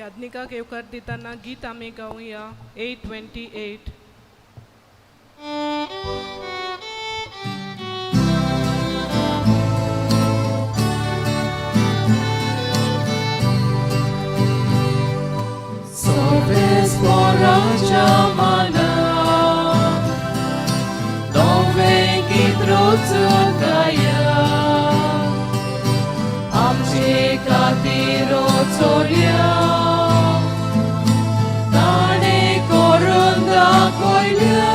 याज्ञिकाक येवकार दितना गीत आमी गावया 828. Soves पोराच्या माना नवें गीत रचून गाया आमचे खातीर चोरया ताणें करून दाखयल्या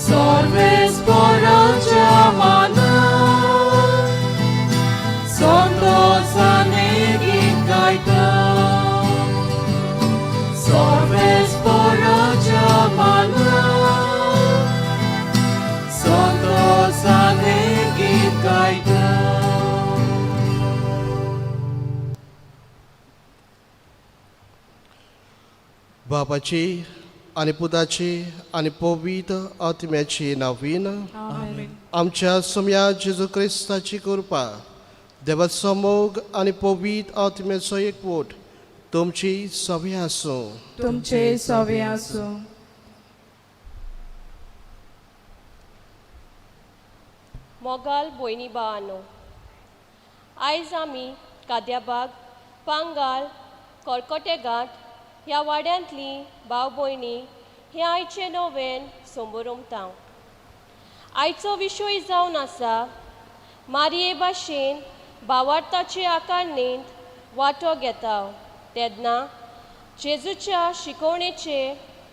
सर्वेस पोराच्या माना संतोषाने गीत गायता सर्वेस पोराच्या माना संतोषाने गीत गायता. बापाची आनी पुताची आनी पवित्र आत्म्याची नावीन. आमेन. आमच्या सोम्या जेजू क्रिस्ताची कृपा, देवाचो मोग आनी पवित्र आत्म्याचो एकवट तुमची सवे आसूं. तुमचे सवे आसूं. मोगाल भयणी भावानो, आयज आमी काद्याबाग, पांगाल, कोरकोटेघाट ह्या वाड्यांतलीं भाव भयणी हे आयचे नोवेन सोंबोरमता. आयचो विशय जावन आसा मारये भाशेन भावार्थाचे आकारणेंत वांटो घेता तेन्ना जेजूच्या शिकवणेचे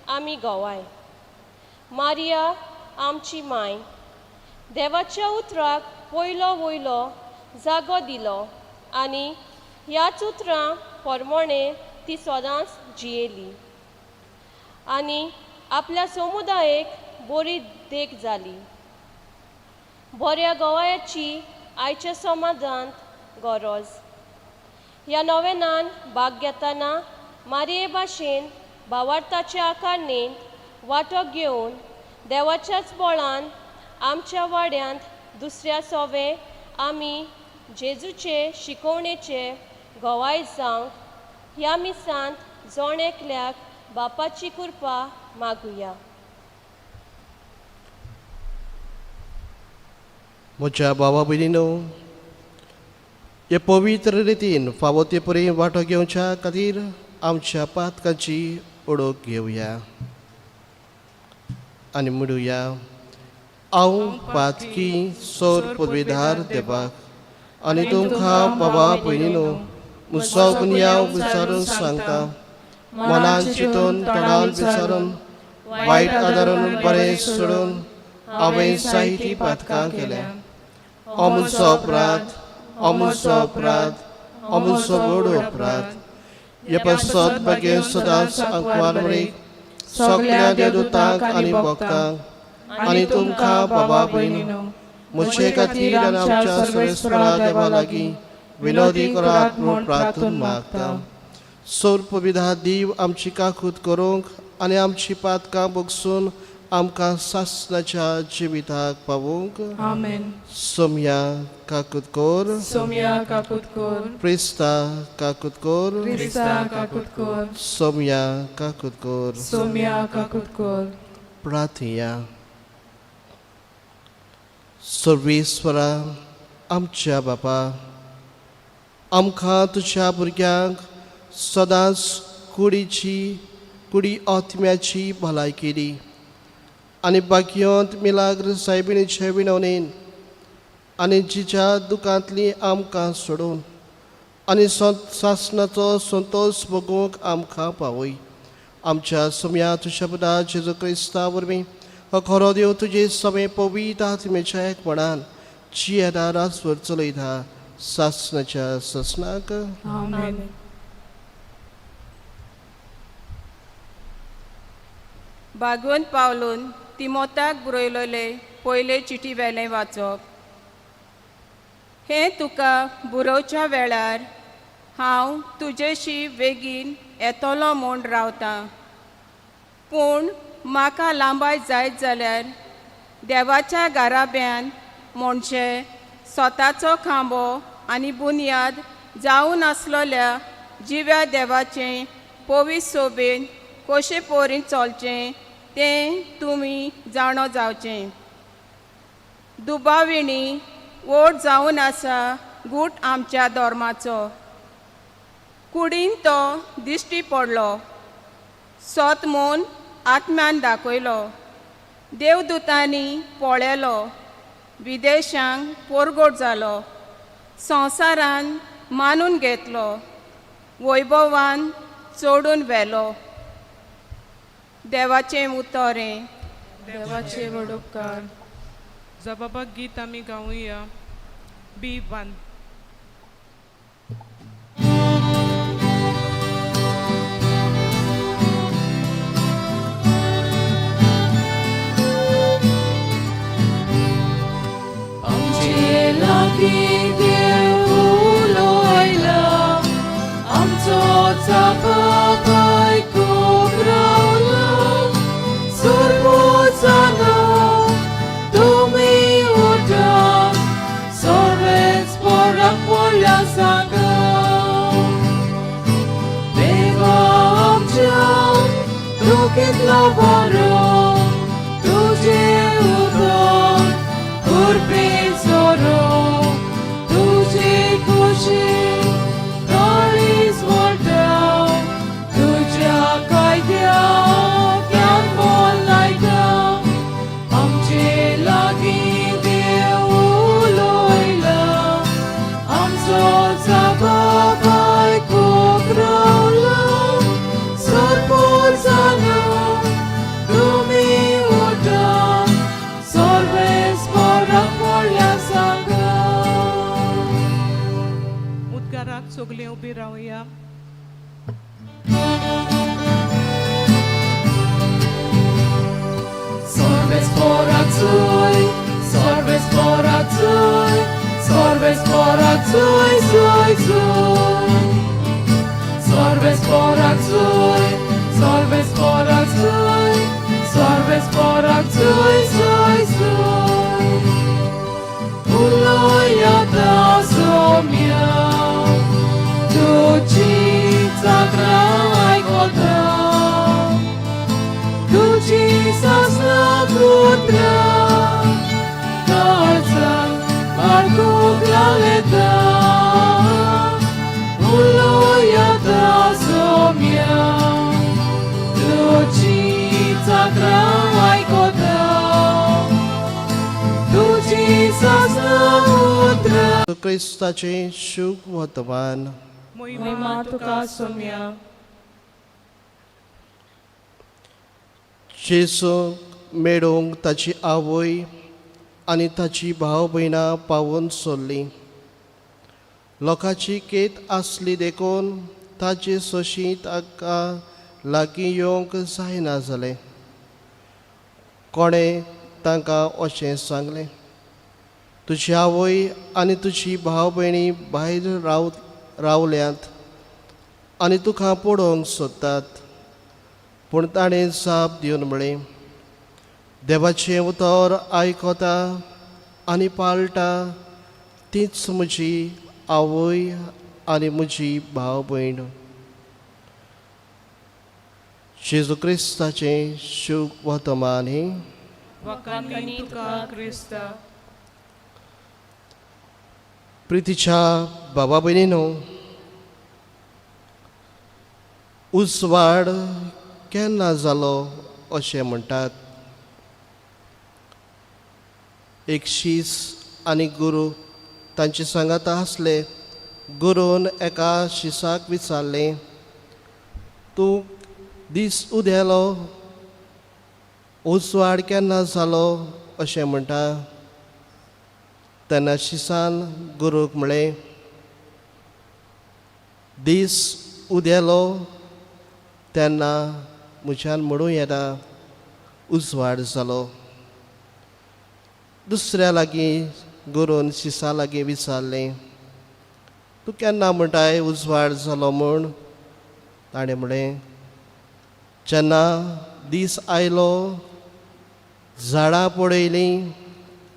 आमी गवाय. मारिया आमची माय देवाच्या उतराक पयलो वयलो जागो दिलो आनी ह्याच उतरां पोरमोणें ती सदांच जियेली आनी आपल्या समुदायेक बरी देख जाली. बऱ्या गोवायाची आयच्या समाजांत गरज. ह्या नोवेनान भाग घेतना मारये भाशेन भावार्थाच्या आकारणेंत वांटो घेवन देवाच्याच बळान आमच्या वाड्यांत दुसऱ्या सोवे आमी जेजूचे शिकवणेचे गवाय जावंक ह्या मिसांत जण एकल्याक बापाची कृपा मागुया. म्हज्या भावा भयणीनो, हे पवित्र रितीन फावो ते परी वांटो घेवच्या खातीर आमच्या पातकाची ओळख घेवया आनी म्हणुया, हांव पातकी सोर पदवीधार देवाक आनी तुमकां बाबा भयणीनो मुसो गुन्यांव विचारून सांगता, मनान चिंतून तोंडान विचारून वायट आदारून बरें सोडून हांवें जायतीं पातकां केल्या. अमुचो अपराध, अमुचो अपराध, अमुचो व्हड अपराध. हे पासत भाग्य सदांच आंकवार मरेक सगल्या देवदूतांक आनी भक्तांक आनी तुमकां बाबा भयणीनो म्हजे खातीर आनी आमच्या सर्वेस्परा देवा लागीं विनोदी करात म्हूण प्रार्थून मागता. सोर्पविधा दीव आमची काकूत करूंक आनी आमची पातकां भोगसून आमकां सासणाच्या जिविताक पावोवंक. आमेन. सोमया काकूत कोर. सोमया काकूत कोर. क्रिस्ता काकूत कोर. क्रिस्ता काकूत कोर. सोमया काकूत कोर. सोमया काकूत कोर. प्रार्थया. सर्वेस्वरा आमच्या बापा, आमकां तुज्या भुरग्यांक सदांच कुडीची कुडी आत्म्याची भलायकी दी आनी बाकियोंत मिलाग्र सायबिणीचे विनवणेन आनी जिच्या दुखांतली आमकां सोडून आनी सासणाचो संतोश भोगूंक आमकां पावय. आमच्या सुम्या तुज्या पुता जेजू क्रिस्ता वरवीं, हो खरो देव तुजे सगळे पवित्र आत्म्याच्या एकपणान जियेता रासभर चलयता सासणाच्या सासणाक. आमेन. बागवंत पावलून तिमोताक बरयलोले पयले चिटी वेलें वाचप. हें तुका बरोवच्या वेळार हांव तुजेशी बेगीन येतलो म्हूण रावतां, पूण म्हाका लांबाय जायत जाल्यार देवाच्या घराब्यान म्हणजे स्वताचो खांबो आनी बुन्याद जावन आसलोल्या जिव्या देवाचें पवित्र सोबेन कशे पोरीन चलचें तें तुमी जाणो जावचें. दुबाविणी वोट जावन आसा गूट आमच्या धर्माचो. कुडीन तो दिश्टी पडलो, सत म्हूण आत्म्यान दाखयलो, देवदूतांनी पळयलो, विदेशांक पोरगोट जालो, संवसारान मानून घेतलो, वैभवान चोडून व्हेलो. देवाचें उतर हें. देवाचे व्हड उपकार. जबाबाक गीत आमी गावया B1. आमचे लागीं देव उलयला, आमचो जाप आयकूंक रावला. सुरबुजानो तुमी उठा, सर्वेच पोराक मोडल्या सांगा. देवा आमच्या तूं कितलो बरो, तुजें उदक उर्बेन सोरो, तुजी खोशी काळीज वळटा, तुज्या कायद्याक ज्ञान मोल लायता. आमचे लागीं देव उलयला, आमचो जाप आयकूंक रावला. सरपोजानो तुमी उठा, सर्वेच पोराक मोडल्या सांगा. उद्गाराक सगळीं उबी रावया. Solves poracuj, solves poracuj, solves poracuj, zuj, zuj. Solves poracuj, solves poracuj, solves poracuj, zuj, zuj. Uloja somia, tučica kraj kota. Tuči sasna kutra, kalca marku klaleta. Uloja somia, tučica kraj kota. Tuči sasna kutra. क्रिस्ताचें शुभ वर्तमान. मोहिमा तुका सोम्या. जेजूक मेळूंक ताची आवय आनी ताची भाव भयणां पावून सोडली. लोकांची केत आसली देखून ताचे सोशी ताका लागीं येवंक जायना जालें. कोणें तांकां अशें सांगलें, तुजी आवय आनी तुजी भाव भयणी भायर रावल्यात आनी तुका पळोवंक सोदतात. पूण ताणें जाप दिवन म्हळें, देवाचें उतर आयकता आनी पाळटा तीच म्हजी आवय आनी म्हजी भाव भयण. जेजू क्रिस्ताचें शुभ वर्तमान हें. वखाणी तुका क्रिस्ता. प्रितीच्या बाबा भयणीनो, उजवाड केन्ना जालो अशें म्हणटात. एक शीस आनी गुरू तांचे सांगाता आसले. गुरून एका शिसाक विचारलें, तूं दीस उदेलो, उजवाड केन्ना जालो अशें म्हणटा. तेन्ना शिसान गुरूक म्हळें, दीस उदेलो तेन्ना म्हज्यान म्हणूं येता उजवाड जालो. दुसऱ्या लागीं गुरून शिसा लागीं विचारलें, तूं केन्ना म्हणटाय उजवाड जालो म्हूण? ताणें म्हळें, जेन्ना दीस आयलो, झाडां पळयलीं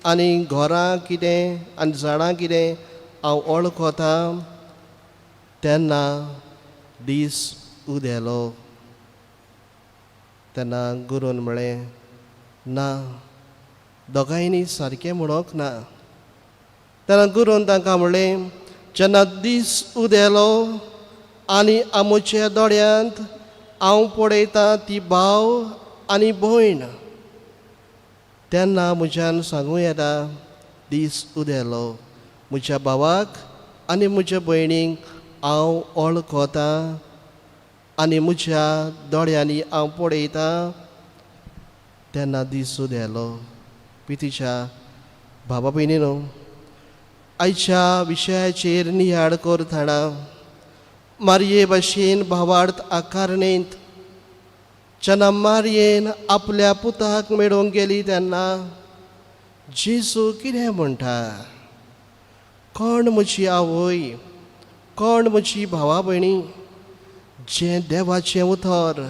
आनी घरां कितें आनी झाडां कितें हांव वळखता तेन्ना दीस उदेलो. तेन्ना गुरून म्हळें, ना, दोगांयनी सारकें म्हणूंक ना. तेन्ना गुरून तांकां म्हणलें, जेन्ना दीस उदेलो आनी आमच्या दोळ्यांत हांव पळयतां ती भाव आनी भयण, तेन्ना म्हज्यान सांगूं येता दीस उदेलो. म्हज्या भावाक आनी म्हज्या भयणीक हांव वळखतां आनी म्हज्या दोळ्यांनी हांव पळयतां, तेन्ना दीस उदेलो. पितीच्या भावा भयणीनो, आयच्या विशयाचेर नियाळ करतना मारये भाशेन भावार्थ आकारणेंत जेन्ना मारयेन आपल्या पुताक मेळोवंक गेली तेन्ना जेजू कितें म्हणटा? कोण म्हजी आवय, कोण म्हजी भावा भयणी? जें देवाचें उतर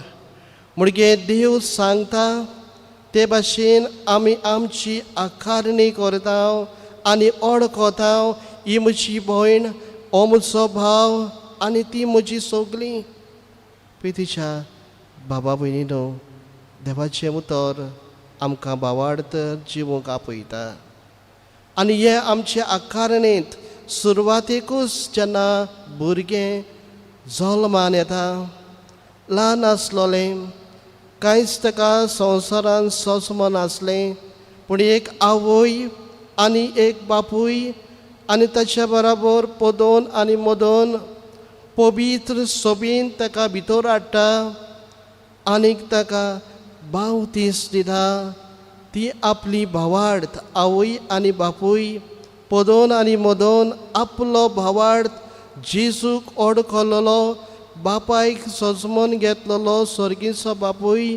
म्हणगे देव सांगता ते भाशेन आमी आमची आकारणी करता आनी वळखता, ही म्हजी भयण, हो म्हजो भाव आनी ती म्हजी सगळीं. प्रितीच्या बाबा भयणीनो, देवाचें उतर आमकां भावार्थ जिवूंक आपयता आनी हे आमचे आकारणेंत सुरवातेकूच जेन्ना भुरगें जल्मान येता, ल्हान आसलोलें, कांयच ताका संवसारान सोंसमन नासलें, पूण एक आवय आनी एक बापूय आनी ताच्या बराबर पदोन आनी मदोन पवित्र सोबीन ताका भितर हाडटा आनीक ताका बावतीस दिता. ती आपली भावार्थ आवय आनी बापूय पदोन आनी मदोन आपलो भावार्थ जेजूक ओडकलोलो, बापायक सजमन घेतलेलो सर्गीचो बापूय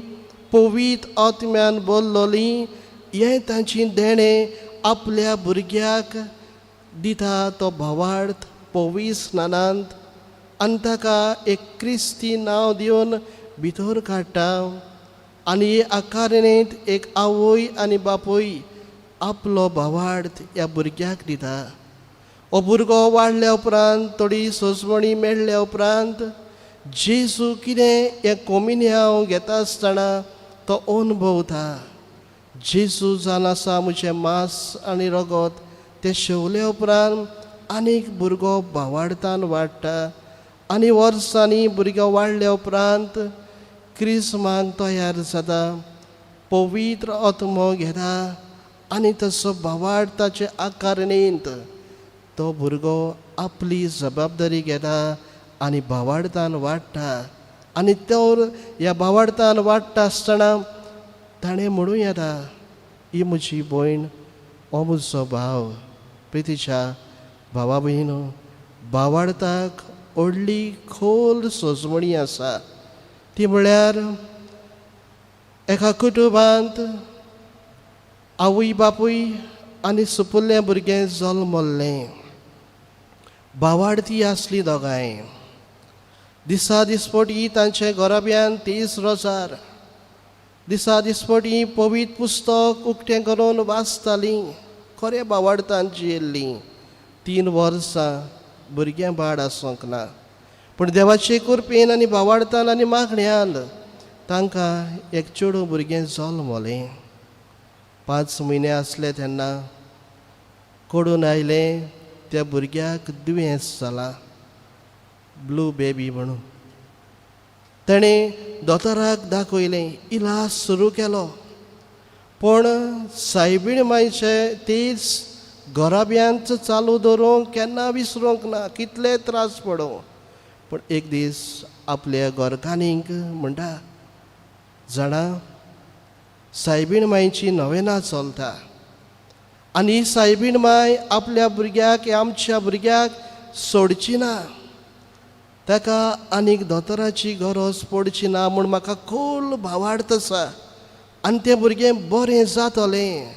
पवित्र आत्म्यान बोल्लोली, हें तांची देणें आपल्या भुरग्याक दिता तो भावार्थ पवित्र स्नानांत आनी ताका एक क्रिस्ती नांव दिवन भितर काडटा. आनी हे आकारणेंत एक आवय आनी बापूय आपलो भावार्थ ह्या भुरग्याक दिता. हो भुरगो वाडल्या उपरांत, थोडी सोंसमणी मेळ्ळ्या उपरांत जेजू कितें हें कोमिन्यांव घेता आसतना तो अनुभवता. जेजू जावन आसा म्हजें मांस आनी रगत, तें शेवल्या उपरांत आनीक भुरगो भावार्थान वाडटा आनी वर्सांनी भुरगो वाडल्या उपरांत क्रिस्माक तयार जाता, पवित्र आत्मो घेता आनी तसो भावार्थाचे आकारणेंत तो भुरगो आपली जबाबदारी घेता आनी भावार्थान वाडटा. आनी तो ह्या भावार्थान वाडटा आसतना ताणें म्हणूं येता, ही म्हजी भयण, हो म्हजो भाव. प्रितीच्या भावा भयणीनो, भावार्थाक व्हडली खोल सोजमणी आसा, ती म्हळ्यार एका कुटुंबांत आवय बापूय आनी सुपुल्लें भुरगें जल्मल्लें. भावार्थी आसली दोगांय. दिसा दिसपटी तांचे घराब्यान 30 रोजार दिसा दिसपटी पवित्र पुस्तक उक्तें करून वाचतालीं. खरें भावार्थान जियेल्लीं. 3 वर्सां भुरगें बाळ आसूंक ना, पूण देवाचे कृपेन आनी भावार्थान आनी मागण्यान तांकां एक चेडूं भुरगें जल्मलें. 5 म्हयने आसले तेन्ना कडून आयलें त्या भुरग्याक दुयेंस जालां, ब्लू बेबी म्हणून. ताणें दोतोराक दाखयलें, इलाज सुरू केलो, पूण सायबीण मायचे तेच घराब्यांत चालू दवरूंक केन्ना विसरूंक ना, कितले त्रास पडूं. पूण एक दीस आपल्या घरकान्नीक म्हणटा, जाणा सायबीण मायची नवेना चलता आनी सायबीण माय आपल्या भुरग्याक, आमच्या भुरग्याक सोडची ना, ताका आनीक दोतोराची गरज पडची ना म्हूण म्हाका खोल भावार्थ आसा आनी तें भुरगें बरें जातलें.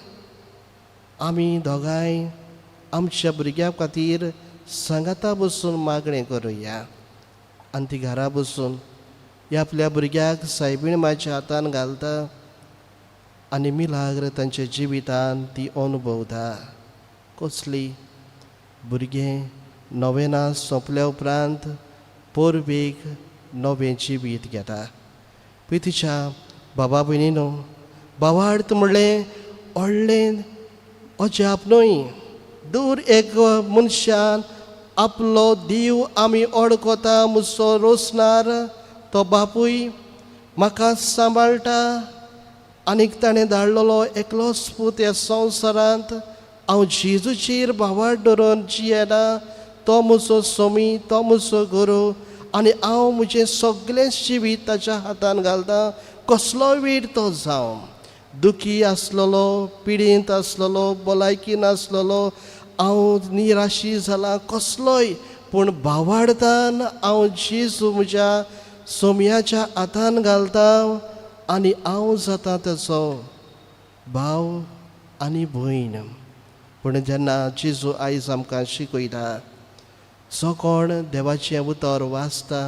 आमी दोगांय आमच्या भुरग्या खातीर सांगाता बसून मागणें करुया. आनी ती घरा बसून ह्या आपल्या भुरग्याक सायबीण मायच्या हातान घालता आनी मिलाग्र तांच्या जिवितान ती अनुभवता. कसली भुरगें नवेना सोंपल्या उपरांत परबेक नवें जिवीत घेता. प्रितीच्या बाबा भयणीनो, भावार्थ म्हणलें व्हडलें अजाप न्हय. दूर एक मनशान आपलो देव आमी वळखता, मुसो रोसणार तो बापूय म्हाका सांबाळटा आनीक ताणें धाडलेलो एकलोच पूत ह्या संवसारांत. हांव जेजूचेर भावार्थ धरून जियेना, तो म्हजो सोमी, तो म्हजो गुरू आनी हांव म्हजें सगळें जिवीत ताच्या हातान घालता. कसलो वेळ तो जावं, दुखी आसलेलो, पिडेंत आसलेलो, भलायकी नासलेलो, हांव निराशी जाला कसलोय, पूण भावार्थान हांव जेजू म्हज्या सोमयाच्या हातान घालता आनी हांव जाता ताचो भाव आनी भयण. पूण जेन्ना जेजू आयज आमकां शिकयता, जो कोण देवाचें उतर वाचता,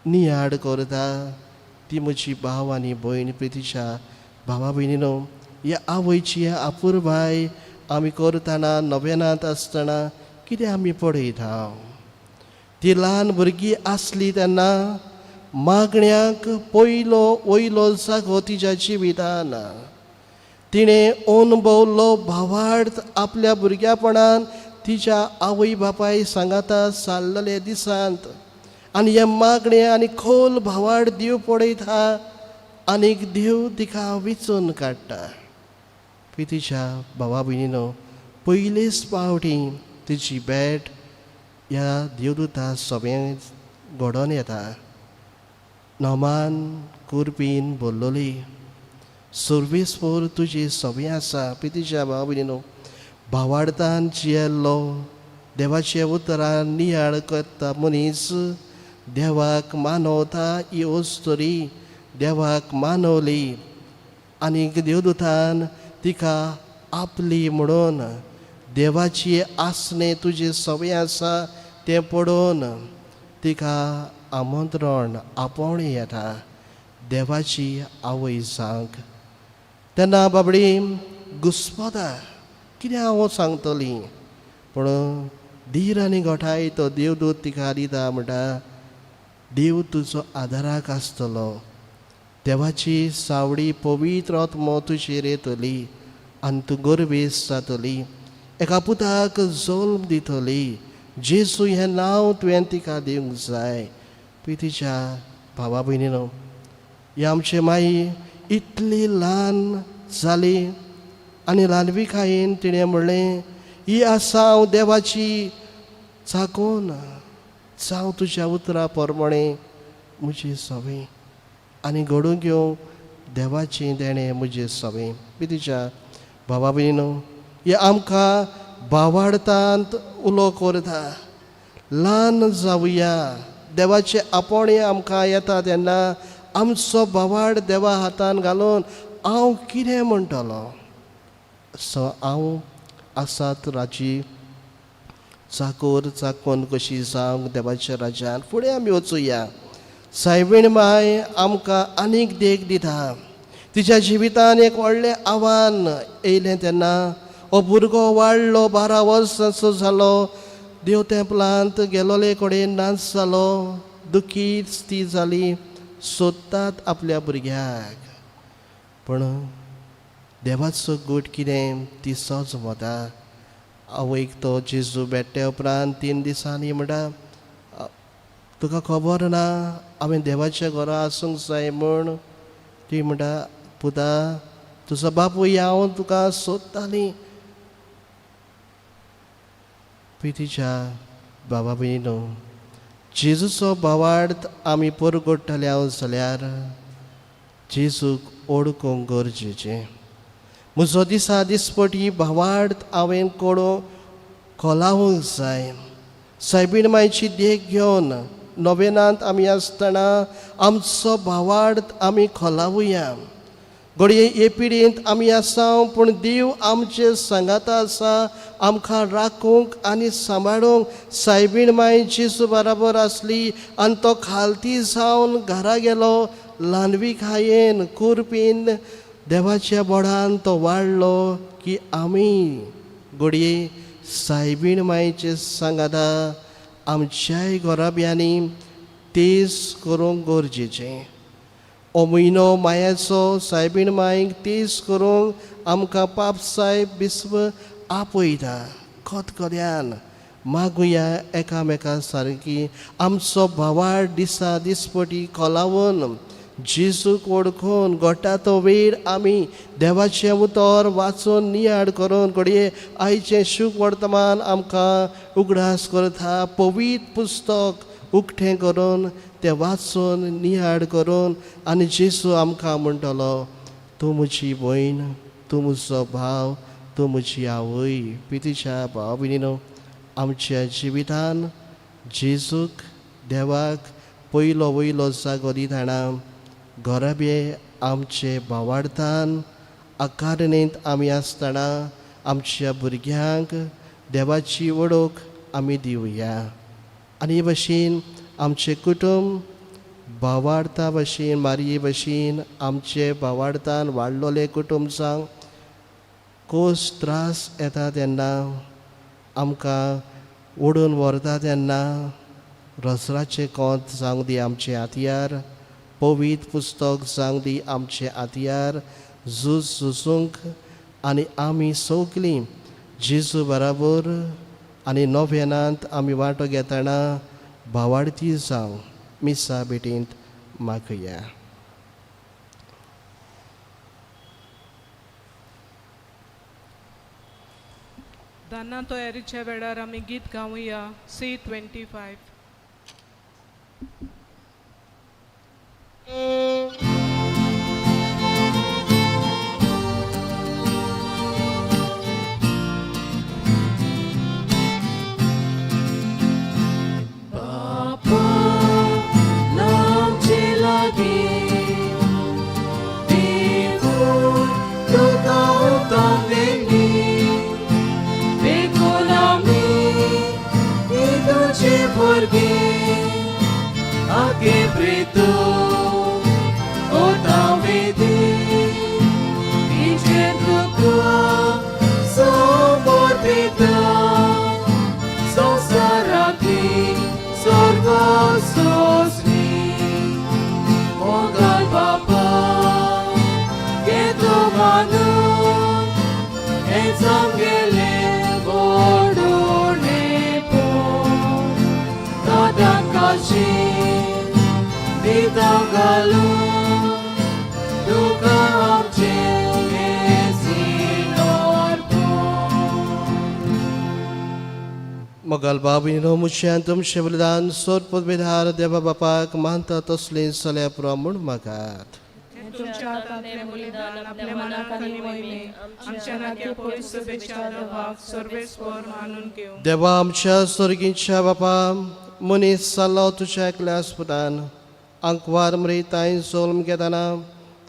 नियाळ करता, ती म्हजी भाव आनी भयण. प्रितीच्या भावा भयणीनो, ह्या आवयची अपुरबाय आमी करतना नवेनांत आसतना कितें आमी पळयता. ती ल्हान भुरगीं आसली तेन्ना मागण्याक पयलो वयलो जागो तिच्या जिवितान. तिणें अनुभवलो भावार्थ आपल्या भुरग्यापणान तिच्या आवय बापाय सांगाता सारलेले दिसांत. आनी हें मागणें आनी खोल भावार्थ देव पळयता आनीक देव तिका विचून काडटा. प्रितीच्या भावा भयणीनो, पयलेच पावटी तिची भेट ह्या देवदूता सगळें घडोवन येता. नोमान कुरपीन बोल्लोली सर्वेस्पोर तुजी सगळें आसा. प्रितीच्या भावा भयणीनो, भावार्थान जियेल्लो देवाच्या उतरान नियाळ करता मनीस देवाक मानवता. ही अस्तुरी देवाक मानवली आनीक देवदूतान तिका आपली म्हणून देवाची आसणें तुजें सवय आसा तें पळोवन तिका आमंत्रण आपोवणें येता देवाची आवय जावंक. तेन्ना बाबडी घुस्पता, कितें हांव सांगतली, पूण धीर आनी घटाय तो देवदूत तिका दिता. म्हणटा, देव तुजो आदाराक आसतलो, देवाची सावळी पवित्र आत्मो तुजेर येतली आनी तूं गर्वेस जातली, एका पुताक जल्म दितली, जेजू हें नांव तुवें तिका दिवंक जाय. प्रितीच्या भावा भयणीनो, ही आमची माई इतली ल्हान जाली आनी ल्हानविकायेन तिणें म्हणलें, ही आसा हांव देवाची चाकोन, जावं तुज्या उतरा प्रमाणें म्हजी सवय आनी घडून घेवंक देवाचें देणें म्हजें सवय. प्रितीच्या भावा भयणीनो, हे आमकां भावार्थांत उलो करता, ल्हान जावया. देवाचें आपोवणें आमकां येता तेन्ना आमचो भावार्थ देवा हातान घालून हांव कितें म्हणटलो. सो हांव आसात राजी चाकोर चाकोन कशी जावंक देवाच्या राज्यान. फुडें आमी वचुया. सायबीण माय आमकां आनीक देख दिता. तिच्या जिवितान एक व्हडलें आव्हान येयलें तेन्ना हो भुरगो वाडलो, 12 वर्सांचो जालो, देव तेंपलांत गेलोले कडेन नाच जालो, दुखी ती जाली, सोदतात आपल्या भुरग्याक. पूण देवाचो गूट कितें ती सज वता. आवयक तो जेजू भेट्टे उपरांत 3 दिसांनी म्हणटा, तुका खबर ना हांवें देवाच्या घरा आसूंक जाय म्हूण. ती म्हणटा, पुता तुजो बापूय हांव तुका सोदताली. प्रितीच्या बाबा भयणीनो, जेजूचो भावार्थ आमी परगट्टले जाल्यार जेजूक ओळखूंक गरजेचें. म्हजो दिसा दिसपटी भावार्थ हांवें कोडो कोलावंक जाय. सायबीण मायची देख घेवन नोवेनांत आमी आसतना आमचो भावार्थ आमी खोलावया. घडये हे पिडयेंत आमी आसा, पूण देव आमचे सांगाता आसा, आमकां राखूंक आनी सांबाळूंक. सायबीण माय जेजू बराबर आसली आनी तो खालती जावन घरा गेलो. ल्हानविकायेन कुरपीन देवाच्या बोडान तो वाडलो की आमी घडये सायबीण मायचे सांगाता आमच्याय घराब्यांनी तेज करूंक गरजेचें. हो म्हयनो मायाचो सायबीण मायक तेज करूंक आमकां पाप सायब बिस्व आपयता. खतखत्यान मागुया एकामेका सारकी आमचो भावार दिसा दिसपटी कोलावन जेजूक वळखून घडटा तो वेळ आमी देवाचें उतर वाचून नियाळ करून घडये आयचें शूक वर्तमान आमकां उगडास करता. पवित्र पुस्तक उकतें करून तें वाचून नियाळ करून आनी जेजू आमकां म्हणटलो, तूं म्हजी भयण, तूं म्हजो भाव, तूं म्हजी आवय. पितीच्या भाव भयणीनो, आमच्या जिवितान जेजूक देवाक पयलो वयलो जागो दितना घराबे आमचे भावार्थान आकारणेंत आमी आसतना आमच्या भुरग्यांक देवाची वळख आमी दिवया. आनी हे भशेन आमचें कुटुंब भावार्था भशेन मारये भशेन आमचे भावार्थान वाडलोलें कुटुंब जावं कोस त्रास येता तेन्ना आमकां ओडून व्हरता तेन्ना रसराचें कोंत जावं दी आमचें हातयार, पवित्र पुस्तक जावं दी आमचें हातयार झूज झुजूंक आनी आमी सगलीं जेजू बराबर आनी नोवेनांत आमी वांटो घेतना भावार्थी जावं मिसा भेटींत मागया. दाना तयारीच्या वेळार आमी गीत गावया C25. बापा लांबचे लागीं देवूळ तुका उतावली, देखून आमी ही तुजी भुरगीं आगे प्रेतू उतावली, तिचेर तुका समर्पिता संवसारांतली स्वर्ग सोंसणी. मोगाळ बापा घे तूं मानून हेंच आमगेलें व्हडुणेपण, दादां काशी दिता घालून तुका आमचें हें अर्पण. मोगाल बाबीनो मुच्यान तुमचें बलिदान सोर पदवेधार देवा बापाक मानता तसलें जाल्यार पुरो म्हूण मागात. तुमच्या हातांतलें बलिदान आपल्या मनाक आनी मोहिमेक आमच्या नाक्या पवित्र सभेच्या देवाक सर्वेस्वर मानून घेवं. देवा आमच्या स्वर्गीच्या बापा, मनीस जाल्लो तुज्या एकल्या पुतान आंकवार मृताय जल्म घेतना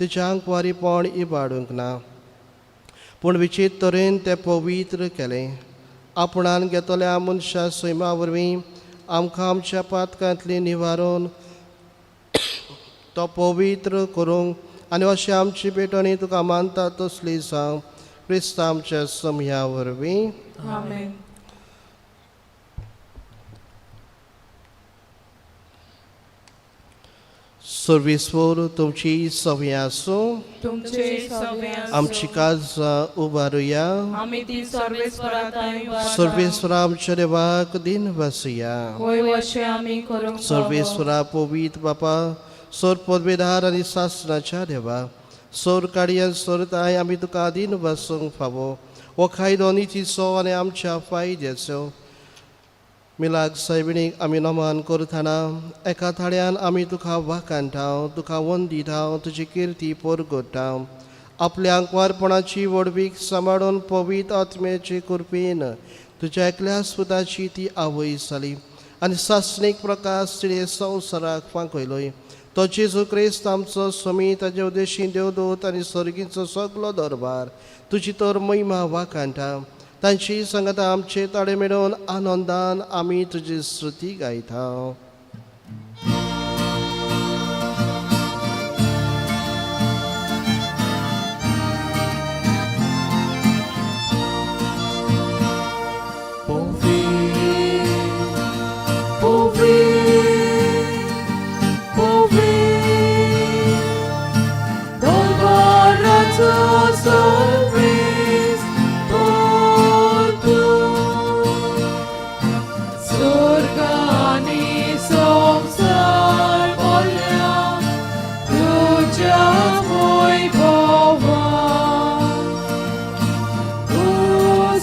तुज्या आंकवारीपण इबाडूंक ना, पूण विचित्र तरेन तें पवित्र केलें. आपणान घेतल्या मनशा सैमा वरवीं आमकां आमच्या पातकांतली निवारून तो पवित्र करूंक आनी अशें आमची भेटवणी तुका मानता तसली जावं क्रिस्त आमच्या समया वरवीं. आमेन. सर्वेस्वर तुमची सवय आसूं. तुमचे सवे आसूं. आमची काळजां उबारुया. आमी ती सर्वेस्वरा सर्वेस्वरा आमच्या देवाक दिन बसया. होय अशें आमी करूंक फावो. सर्वेस्वरा पवित्र बापा, सोर पदवेधार आनी सासणाच्या देवा, सोर काडयान सोरताय आमी तुका दिन बसूंक फावो. हो कायदो नितीचो आनी आमच्या फायद्याचो. मिलाग सायबिणीक आमी नमन करतना एका थाळ्यान आमी तुका वाखाणटा, तुका वंदिता, तुजी किर्ती परगटा. आपल्या आंकवारपणाची व्हडवीक सांबाळून पवित्र आत्म्याचे कृपेन तुज्या एकल्या सुताची ती आवय जाली आनी सासणीक प्रकाश तिणें संवसाराक फांकयलोय. तो जेजू क्रिस्त आमचो स्वामी, ताजे उद्देशी देवदूत आनी सर्गीचो सगलो दरबार तुजी तर महिमा वाखाणटा. तांची सांगाता आमचे ताळे मेळोवन आनंदान आमी तुजी स्तुती गायता. Povi, povi,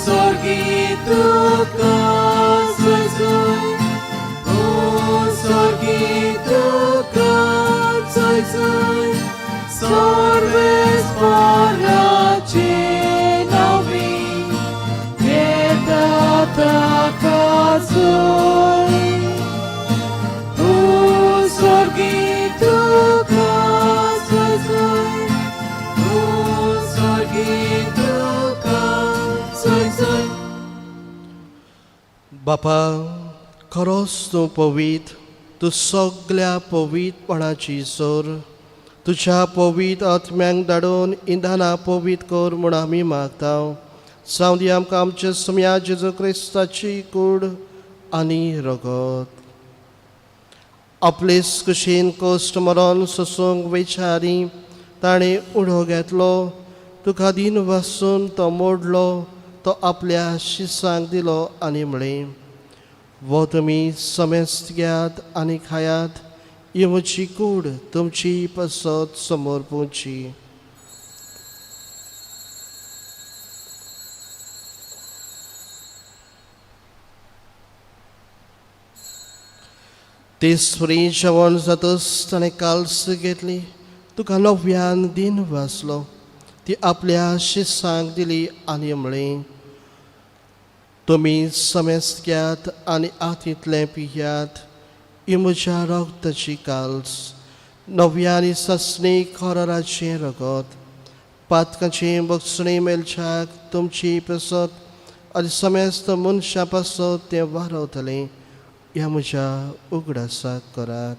स्वर्गी तुका जय जय, ओ स्वर्गी तुका जय जय, सर्वेस्पराचे नांवी येता ताका जय. ओ स्वर्गी तुका जय जय, ओ स्वर्गी तुका जय जय. बापा, खरोच तूं पवीत, तूं सगल्या पवीतपणाची सोर. तुज्या पवीत आत्म्यांक धाडून इंधनां पवीत कर म्हूण आमी मागता. जावं दी आमकां आमच्या सुम्या जेजू क्रिस्ताची कूड आनी रगत. आपलेच कुशीन कश्ट मरण सोसूंक वयच्या आदीं ताणें उडो घेतलो, तुका दीन वासून तो मोडलो, तो आपल्या शिसांक दिलो आनी म्हळें, वो तुमी समेस्त घेयात आनी खायात, ही म्हजी कूड तुमची पासत समोर पोवची. तेच जेवण जातच ताणें काल्स घेतली, तुका नव्यान दीन वाचलो, ती आपल्या शिसांक दिली आनी म्हळें, तुमी समेस्त घेयात आनी आतींतलें पियात, ही म्हज्या रगताची काल्स, नव्या आनी सासणी खराराचें रगत, पातकाची बक्षणी मेळच्याक तुमची पासत आनी समेस्त मनशां पासत तें वारवतलें. ह्या म्हज्या उगडासाक करात.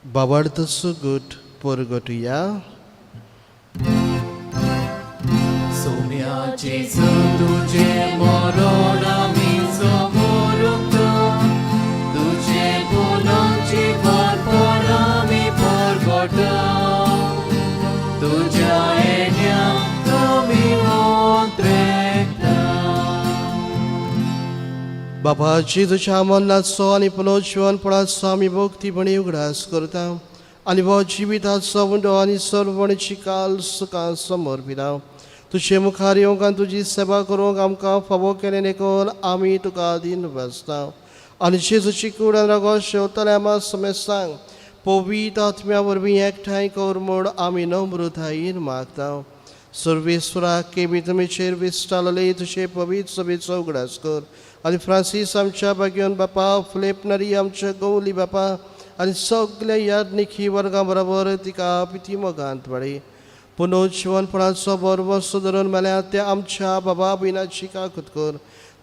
बाबार्थ सुगूट परगटुया. सोम्या जेजू, तुजें मरण आमी समोरता, तुजें पुनर्जीवनपण आमी परगटा, तुज्या येण्या आमी अंतरेकता. बाबा जेजूच्या मरणाचो आनी पुनर्जीवनपणाचो आमी भक्तीपणी उगडास करता आनी हो जिविताचो उंडो आनी सर्वणची काल सुखां समर्पिता. तुजे मुखार येवंक आनी तुजी सेवा करूंक आमकां फावो केलें देखून आमी तुका दीन बसता. आनी जेजूची कूड आनी रगत शेवतल्या आमा समेस्तांक पवित्र आत्म्या वरवीं एकठांय कर म्हूण आमी नम्रतायेन मागता. सर्वेस्वराक केबी तुमीचेर विस्तारले तुजे पवित्र सभेचो उगडास कर आनी फ्रांसीस आमच्या भाग्योन बापा, फिलीप नरी आमच्या गौली बापा आनी सगल्या याज्ञिकी वर्गां बरोबर तिका पिती मोगांत वाडय. पुनर्जीवनपणाचो बरवसो धरून मेल्या त्या आमच्या बाबा भयणाची काकूत कर.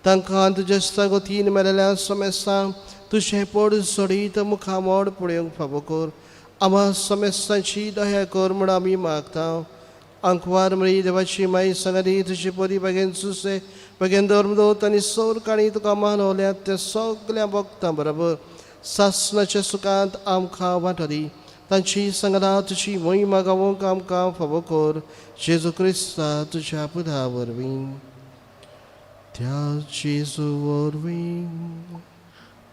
तांकां तुज्या गोतीन मेलेल्या समेस्तांक तुजें पोड सोडीत मुखामोड पळोवंक फावो कर. आमा समेस्तांची दया कर म्हूण आमी मागता. आंकवार मरी देवाची माई सांगाती तुजी परी बगेन सुसे बगेन धर्मदूत आनी सोर काणी तुका मानवल्यात त्या सगल्या भक्तां बरोबर सासणाच्या सुखांत आमकां वांटो दी. तांची सांगता तुजी महिमा गावोंक आमकां फावो कर. जेजू क्रिस्ता तुज्या पुता वरवीं, त्या जेजू वरवीं,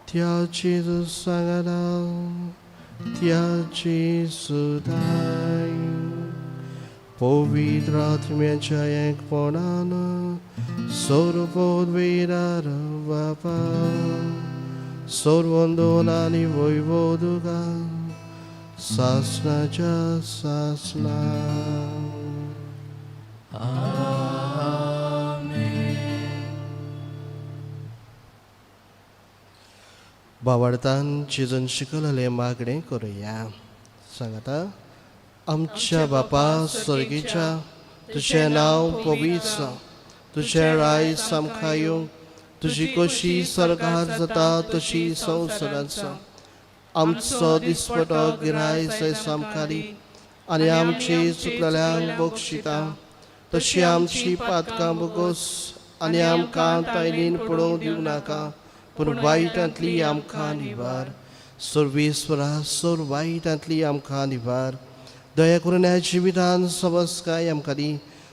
त्या जेजू सांगता, त्या जेजू दाय पवित्र आत्म्याच्या एकपणान सर्वोद्विरार बापा, सर्वंदोन आनी वैवोदुगा सासणाच्या सासणा. बावडतान जेजून शिकवलें मागणें करुया. सांगाता, आमच्या बापा स्वर्गीच्या, तुजें नांव पवित्र जावं, तुजें राय आमकां येवं, तुजी कशी सर्गार जाता तशी संवसारांत जावं. आमचो दिसपटो गिराय सयस आमकां दी आनी आमची चुकलेल्यांक बक्षिता तशी आमची पातकां बोगोस आनी आमकां तायलीन पडोवंक दिवं नाका, पूण वायटांतली आमकां निवार. सर्वेस्वरा, सोर वायटांतली आमकां निवार. दया करून ह्या जिवितान समजकाय आमकां दी.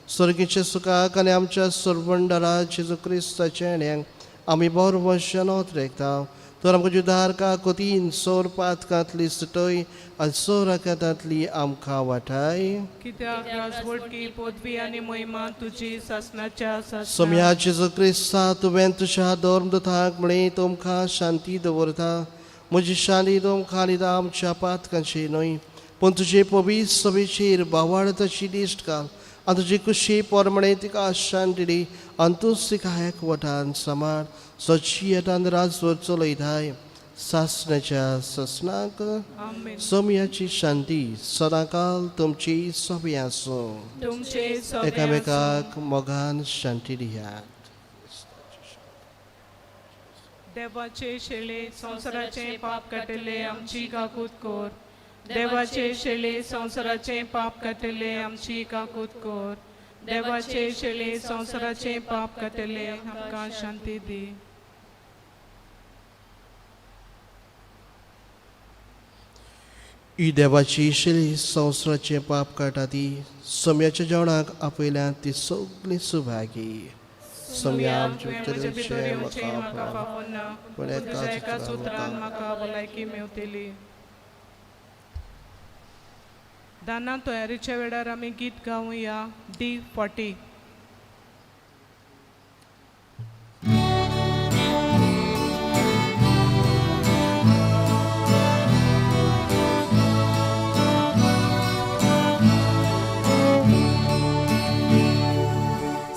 स्वर्गीच्या सुखाक आनी आमच्या सर्वंडरा जेजू क्रिस्ताच्या येण्याक आमी बरो नोत रेखता तर आमकां जुदारका कोतीन सोर पातकांतली सुटय आनी सोराकातांतली आमकां वाठाय. कित्याक राजवटकी पदवी आनी महिमा तुजी सासणाच्या सासणाक. सोम्या जेजू क्रिस्ता तुवें तुज्या धर्मदूतांक म्हळें तुमकां शांती दवरता म्हजी शांती तुमकां दिता आमच्या पातकांची न्हय पूण तुजे पवित्र सभेचेर बावाळताची दिश्ट घाल आनी तुजी कुशी पोरमणे तिका शांती दी आनी तूंच तिका एकवटान सांबाळ सची येतान राजवट चलयताय सासणाच्या सासणाक. आमेन. सोम्याची शांती सदांकाल तुमची सोबी आसूं. तुमचे सोबे आसूं. एकामेकाक मोगान शांती दियात. देवाचे शेळे संवसाराचे पाप काडटले आमची काकूत कर. देवाचे शेळे संवसाराचे पाप काडटले आमची काकूत कर. देवाचे शेळे संवसाराचे पाप काडटले आमकां शांती दी. ही देवाची शिली संवसाराचें पाप काडटा ती सोम्याच्या जेवणाक आपयल्या ती सगळीं सुभागी. सोम्या आमचे तुवें भितर म्हजे भितर येवचें येवचें म्हाका म्हाका फावना, फावना, पूण पूण एका तुज्या एका सुत्रान सुत्रान म्हाका म्हाका भलायकी मेवतली. दाना तयारीच्या वेळार आमी गीत गावया D40.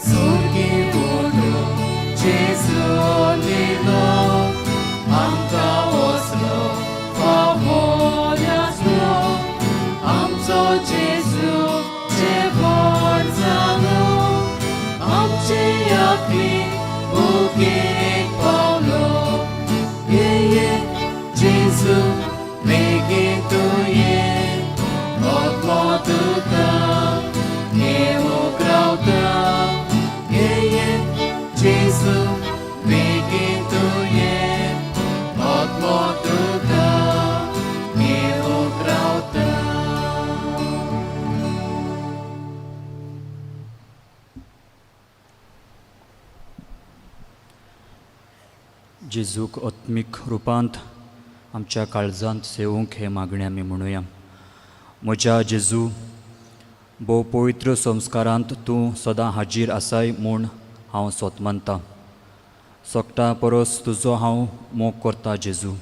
सुर्गी उठून जेजू दिलो आमकां वसलो फावो आसलो आमचो जेजू जेवण जालो आमचे आपली भुकेक पावलो. ये ये जेजू बेगीन तूं ये आत्मो तुका घेवंक रावता. ये ये जेजू बेगीन तूं ये आत्मो तुका घेवंक रावता. जेजूक आत्मीक रुपांत आमच्या काळजांत सेवूंक हें मागणें आमी म्हणुया. म्हज्या जेजू, भोव पवित्र संस्कारांत तूं सदां हाजीर आसाय म्हूण हांव सोत मानतां. सोगटा परस तुजो हांव मोग करता जेजू,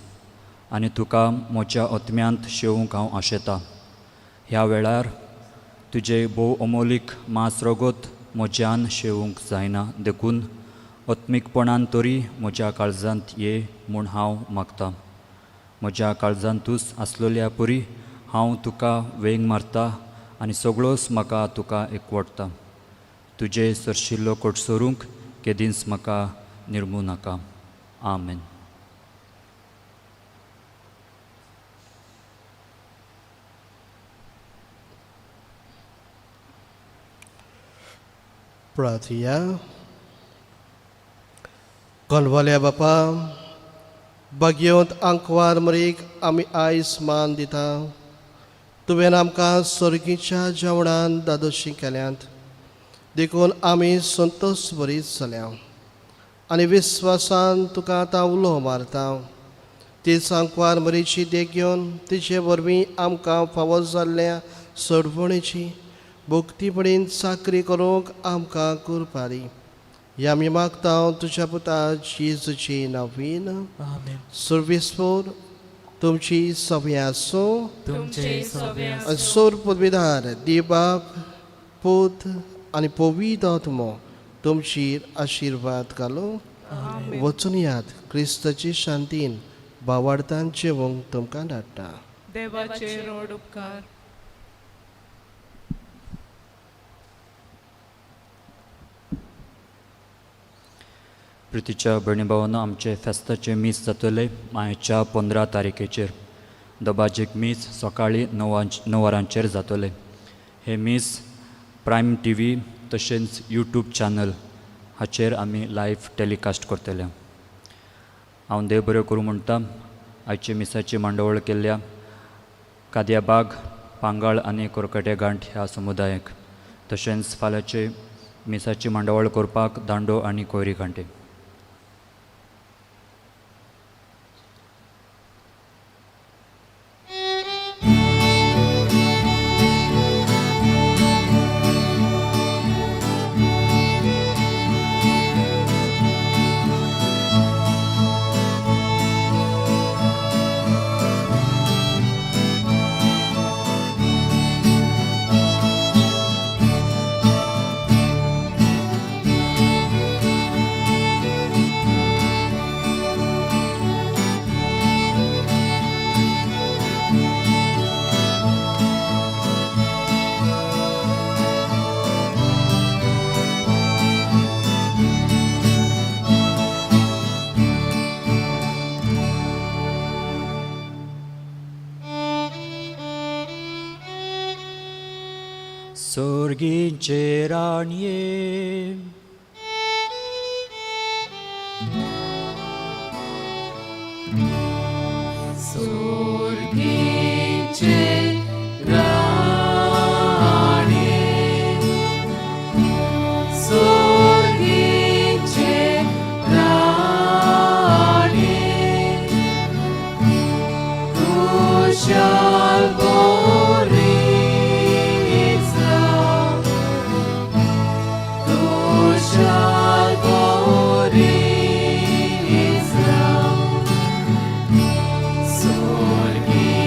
आनी तुका म्हज्या आत्म्यांत शेवूंक हांव आशेतां. ह्या वेळार तुजें भोव अमोलीक मांस रगत म्हज्यान शेवूंक जायना, देखून आत्मीकपणान तरी म्हज्या काळजांत ये म्हूण हांव मागतां. म्हज्या काळजांतूच आसलेल्या परी हांव तुका वेंग मारता आनी सगळोच म्हाका तुका एकवटता. तुजें सरशिल्लो कोटसरूंक केदींच म्हाका निर्मू नाका. आमेन. प्रार्थया. कोलवाल्या बापा, बागयोंत आंकवार मरीक आमी आयज मान दिता. तुवें आमकां सर्गीच्या जेवणान दादोशी केल्यात देखून आमी संतोश बरीच जाल्या आनी विस्वासान तुका आतां उलो मारता. तीच आंकवार मरीची देख घेवन तिचे वरवीं आमकां फावो जाल्ल्या सोडवणेची भक्तीपणीन चाकरी करूंक आमकां कृपा दी. ह्या आमी मागता तुज्या पुता जेजूची नवीन. आमेन. सर्वेस्पोर तुमची सगळी आसूं. तुमचे सोबे आसूं. सोर पदवीधार देवबाप पूत आनी पवित्र आत्मो तुमचेर आशिर्वाद घालूं. वचून याद क्रिस्ताची शांतीन बावार्थान जेवंक तुमकां धाडटा. देवाचे रोड उपकार. प्रितीच्या भयणी भावांनो, आमचें फेस्ताचें मीस जातलें मायच्या 15 तारखेचेर. दबाजीक मीस सकाळीं 9 वरांचेर जातलें. हें मीस प्रायम TV तशेंच यूट्यूब चॅनल हाचेर आमी लायव्ह टेलिकास्ट करतले. हांव देव बरें करूं म्हणटा आयचे मिसाची मांडावळ केल्ल्या कादयाबाग, पांगाळ आनी कोरकटे घांट ह्या समुदायाक, तशेंच फाल्यांचे मिसाची मांडावळ करपाक दांडो आनी कोयरी घांटे. सर्गींचे राणये. सोर्गीचे राणे, सोर्गीचे राणे, कुशल बोरीचा, कुशल बोरीचा, सोर्गीचे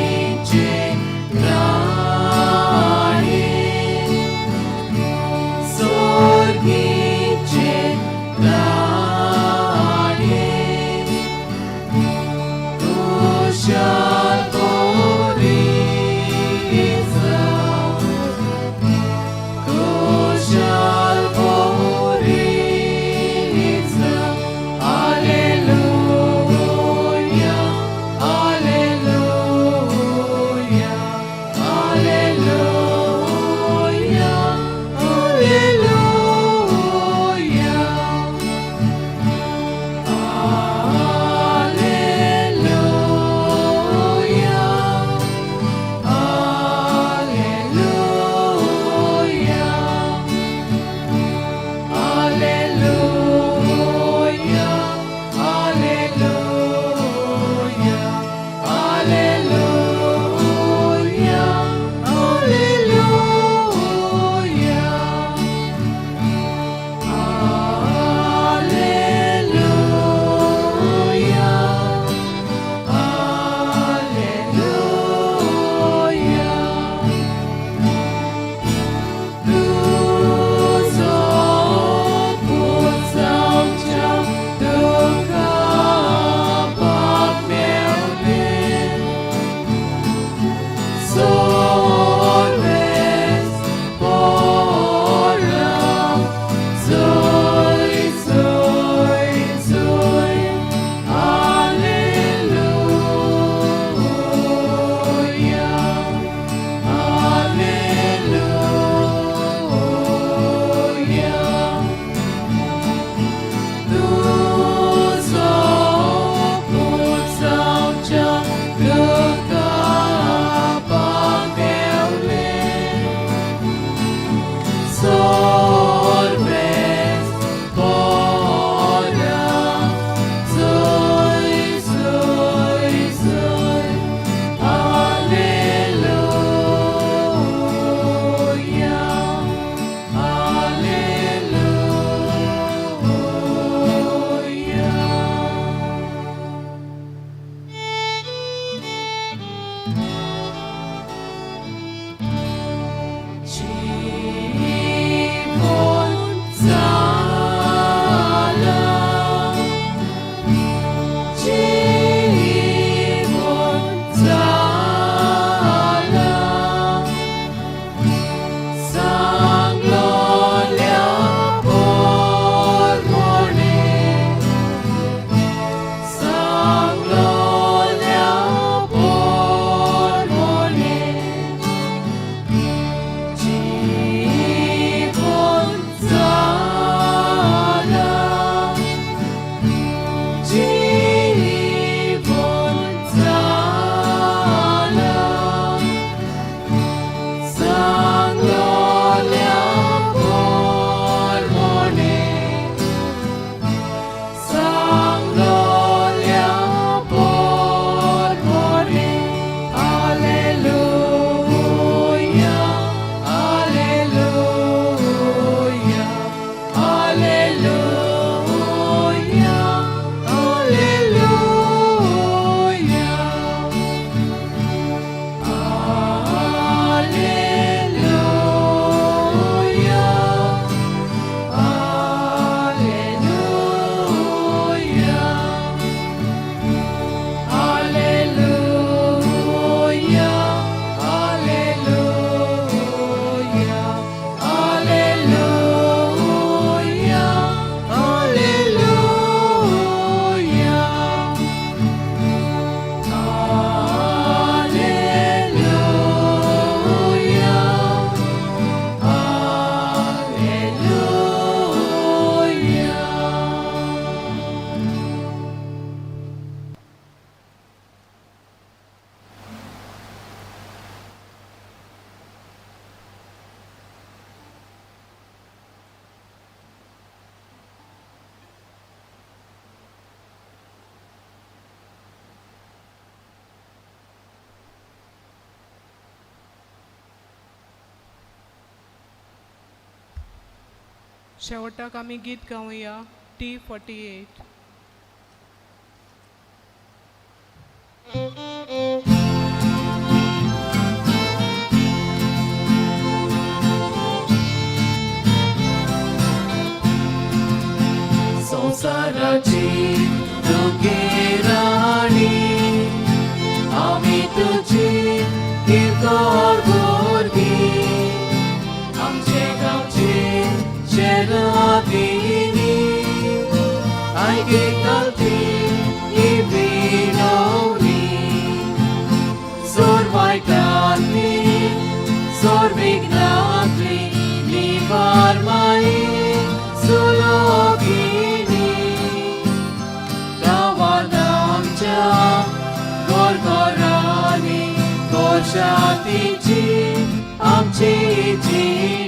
शेवटाक आमी गीत गावया टी 48. संसाराची तुगे राणी, आमी तुजी किरकोळ भुरगीं, आमचे गांवचे शेरादिनी, आयकता ती ही विनवणी. सोर वायटांतली, सोर विघ्नांतली, निवार माई सुलोगिनी. गांवान आमच्या घरघरांनी कोशातीची आमची जीणी.